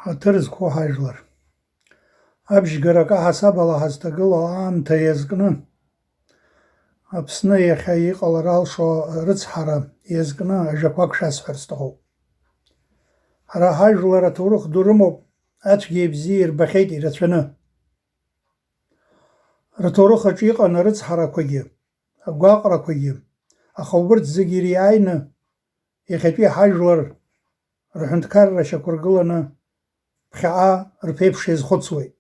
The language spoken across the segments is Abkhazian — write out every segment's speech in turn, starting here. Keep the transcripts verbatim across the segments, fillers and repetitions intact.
Аҭыр зқәу ҳажәлар. Абжьгарак аҳасабала ҳазҭагылоу аамҭа иазкны, Аԥсны иахьа иҟалар алшо рыцҳара иазкны ажәақәак шәасҳәар сҭахуп. Ҳара ҳажәлар аҭоурых ду рымоуп, ацәгьеи абзиеи ирбахьеит ирацәаны. Рҭоурых аҿы иҟан арыцҳарақәагьы, агәаҟрақәагьы, аха убырҭ зегьы ириааины, иахьатәи ҳажәлар рҳәынҭқарра шьақәыргыланы ԥхьаҟа рԥеиԥш иазхәыцуеит.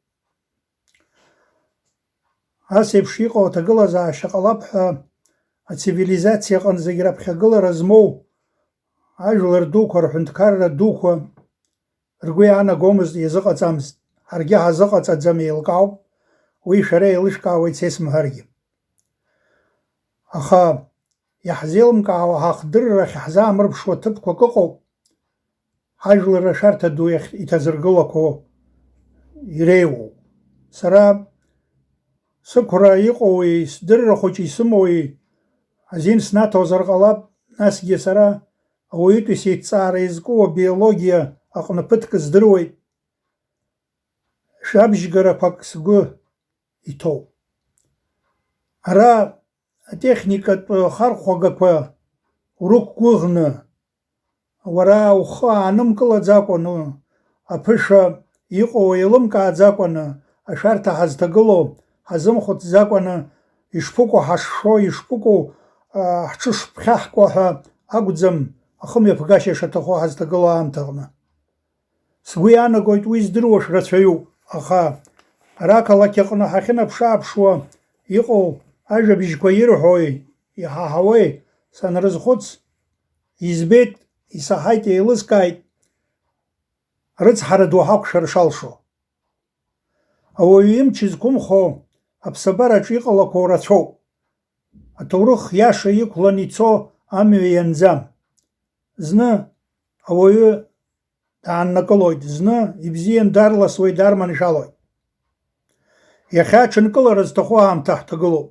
Ас еиԥш иҟоу аҭагылазаашьа ҟалап ҳәа ацивилизациа аҟны зегь раԥхьагылара змоу ажәлар дуқәа, рҳәынҭқарра дуқәа ргәы иаанагомызт, иазыҟаҵамызт. Ҳаргьы ҳазыҟаҵаӡам, еилкаауп, уи шәара еилышәкаауеит сесымҳәаргьы. Аха иаҳзеилымкаауа ҳахдыррахь ҳзаамырԥшуа ҭыԥқәак ыҟоуп, ҳажәлар ашәарҭа ду иахь иҭазыргылақәо иреиуоу. Сара сықәра иҟоуи, сдырра хәыҷы исымоуи азин снаҭозар ҟалап, насгьы сара ауаҩытәыҩса иҭҵаара иазку абиологиа аҟны ԥыҭк здыруеит, шәабжьгарақәак сгәы иҭоуп. Ара атехникатә хархәагақәа урықәгәыӷны, уара ухы аанымкылаӡакәаны, аԥышәа иҟоу еилымкааӡакәаны, ашәарҭа ҳазҭагылоу ҳазымхәыцӡакәаны, ишԥыкәу ҳашшо, ишԥыкәу, а, ҳҽышԥхьаҳкуа ҳәа акәӡам ахымҩаԥгашьа шаҭаху ҳазҭагылоу аамҭаҟны. Сгәы иаанагоит, уи здыруа шәрацәаҩуп, аха ара ақалақь аҟны ҳахьынаԥшы-ааԥшуа иҟоу ажәабжьқәа ирҳәои, иҳаҳауеи санрызхәыц, избеит, исаҳаит, еилыскааит, рыцҳара ду ҳақәшәар шалшо. Ауаҩы имч зқәымхо аԥсабараҿы иҟалақәоу рацәоуп. Аҭоурых иаша иқәлан ицо амҩа ианӡам. Зны ауаҩы дааннакылоит, зны ибзиан дарласуеит, дарманшәалоит. Иахьа аҽынкылара зҭаху аамҭа ҳҭагылоуп.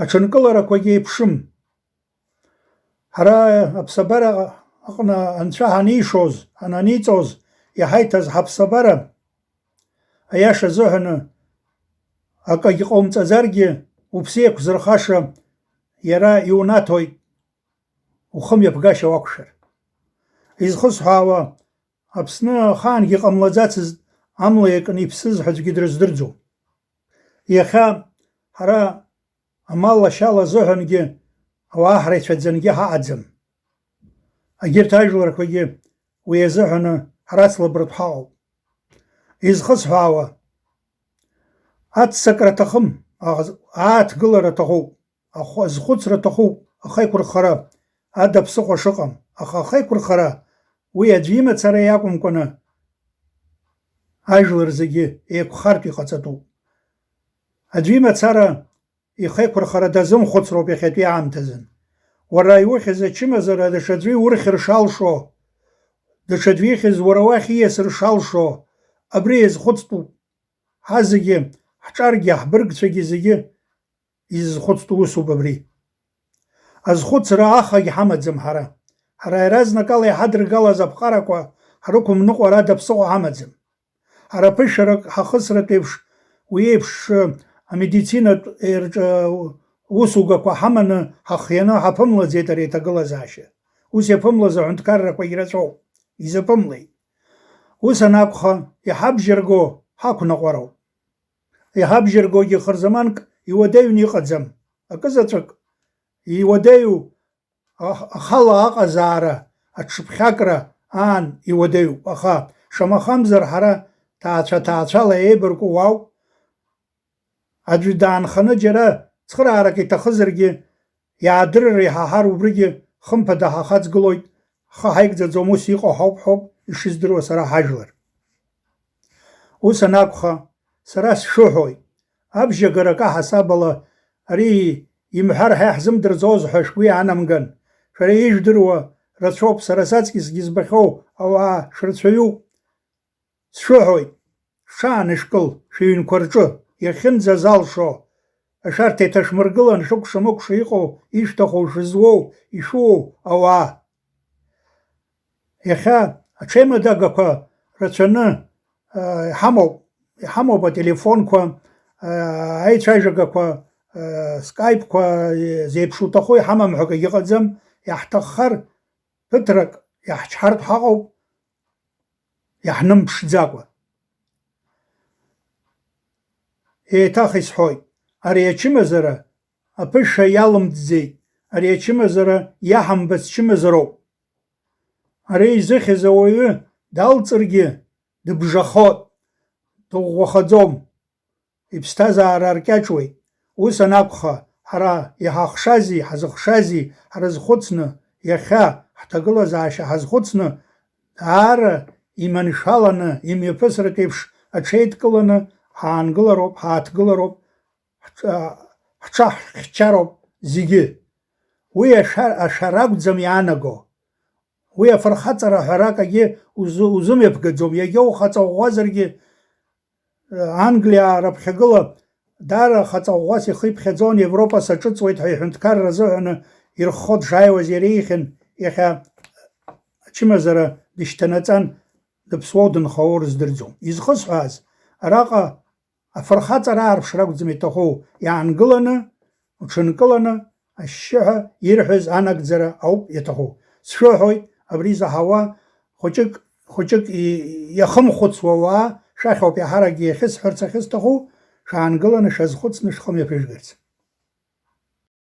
Аҽынкыларақәагьы еиԥшым. Ҳара аԥсабара аҟны анцәа ҳанишоз, ҳананиҵоз, иҳаиҭаз ҳаԥсабара, аиаша азыҳәаны, акагь ҟаумҵаӡаргьы, уԥсы еиқәзырхаша иара иунаҭоит, ухымҩаԥгашьа уақәшәар. Изхысҳәаауа, Аԥсны ахаангьы иҟамлаӡацызт амла иакны иԥсыз ҳәа аӡәгьы дрыздырӡом. Иахьа ҳара амал лашьала азыҳәангьы ауаа ҳрацәаӡангьы ҳаҟаӡам. Егьырҭ ажәларқәагьы уи азыҳәаны ҳрацлабратә ҳаҟоуп. Изхысҳәаауа, аццакра аҭахым, аӷ-, ааҭгылара аҭахуп, ахә-, азхәыцра аҭахуп, ахеиқәырхара, ада ԥсыхәа шыҟам, аха ахеиқәырхара уи аӡәы имацара иакәымкәаны, ажәлар зегьы еиқәхартә иҟаҵатәуп. Аӡәы имацара ихеиқәырхара дазымхәыцроуп иахьатәи аамҭазын. Уара иухьыз ачымазара даҽаӡәы иурхьыр шалшо, даҽаӡәы ихьыз уара уахь ииасыр шалшо, абри иазхәыцтәуп. Ҳазегьы, ҳҿаргьы, ҳбыргцәагьы зегьы изызхәыцтәу усуп абри. Азхәыцра ахагь ҳамаӡам ҳара. Ҳара иаразнакала иҳадыргалаз аԥҟарақәа ҳрықәымныҟәар ада ԥсыхәа ҳамаӡам. Ҳара ԥышәарак ҳахысратә еиԥш, уи еиԥш, э, амедицинатә, э, рҿы, э, усугақәа ҳаманы ҳахианы ҳаԥымлаӡеит ари аҭагылазаашьа. Ус иаԥымлаз аҳәынҭқаррақәагь рацәоуп. Изаԥымлеит. Ус анакәха, иҳабжьарго ҳақәныҟәароуп. Иҳабжьаргогьы хырзаманк иуадаҩны иҟаӡам. Акызаҵәык иуадаҩу ах-, ахала аҟазаара, аҽыԥхьакра аан иуадаҩуп, аха, шамахамзар, ҳара ҭаацәа-ҭаацәала еибарку уаауп. Аӡәы даанханы џьара цхыраарак иҭахызаргьы, иаадырыр иҳаҳар, убригьы хымԥада ҳахаҵгылоит, ҳхы ҳаигӡаӡом, ус иҟоу ҳауп, ҳәоуп ишыздыруа сара ҳажәлар. Ус анакәха, сара сшәыҳәоит, абжьагарак аҳасабала ари имҳәар ҳәа иаҳзымдырӡоз ҳәа шәгәы иаанамган, шәара ижәдыруа рацәоуп, сара саҵкьысгьы избахьоу ауаа шәрацәаҩу. Сшәыҳәоит, шәҽаанышәкыл, шәыҩнқәа рҿы, иахьынӡазалшо, ашәарҭа иҭашәмыргылан, шәыкәша-мыкәша иҟоу, ишәҭаху, шәызуоу, ишәуоу ауаа. Иахьа аҽеимадагақәа рацәаны, а, иҳамоуп, иҳамоуп ателефонқәа, а, аицәажәагақәа, а, скайпқәа, зеиԥш уҭаху иҳамам ҳәа акгьы ыҟаӡам, иаҳҭаххар, ԥыҭрак иаҳчҳартә ҳаҟоуп, иаҳнымԥшӡакәа. Еиҭах исҳәоит, ари ачымазара аԥышәа иалымҵӡеит, ари ачымазара иаҳамбац чымазароуп. Ари изыхьыз ауаҩы далҵыргьы дыбжахот, дыӷәӷәахаӡом, иԥсҭазаара аркьаҿуеит. Ус анакәха, ҳара иҳахшази, ҳазыхшази ҳрызхәыцны, иахьа ҳҭагылазаашьа ҳазхәыцны, даара иманшәаланы, имҩаԥысратә еиԥш аҽеидкыланы ҳаангылароуп, ҳааҭгылароуп, ҳҿа-, ҳҽаҳхьчароуп зегьы. Уи ашәа-, ашәара акәӡам иаанаго. Уи афырхаҵара ҳәарак агьы узы-, узымҩаԥгаӡом. Иагьа ухаҵа ӷәӷәазаргьы, Англиаа раԥхьагыла даара хаҵа ӷәӷәас ихы иԥхьаӡон, Европа саҿыҵуеит ҳәа иҳәынҭқарра азыҳәаны ирххо дшааиуаз иара ихьын, иахьа ачымазара дышьҭанаҵан, дыԥсуоу дынхауоу рыздырӡом. Изхысҳәааз, араҟа афырхаҵара аарԥшра акәӡам иаҭаху, иаангыланы, уҽынкыланы, ашьшьыҳәа ирҳәаз анагӡара ауп иаҭаху. Сшәыҳәоит, абри заҳауа хәыҷык, хәыҷык и-, иахымхәыцуа уаа шәахьоуп иаҳаракгьы иахьысҳәарц ахьысҭаху, шәаангыланы шәазхәыцны шәхы мҩаԥыжәгарц.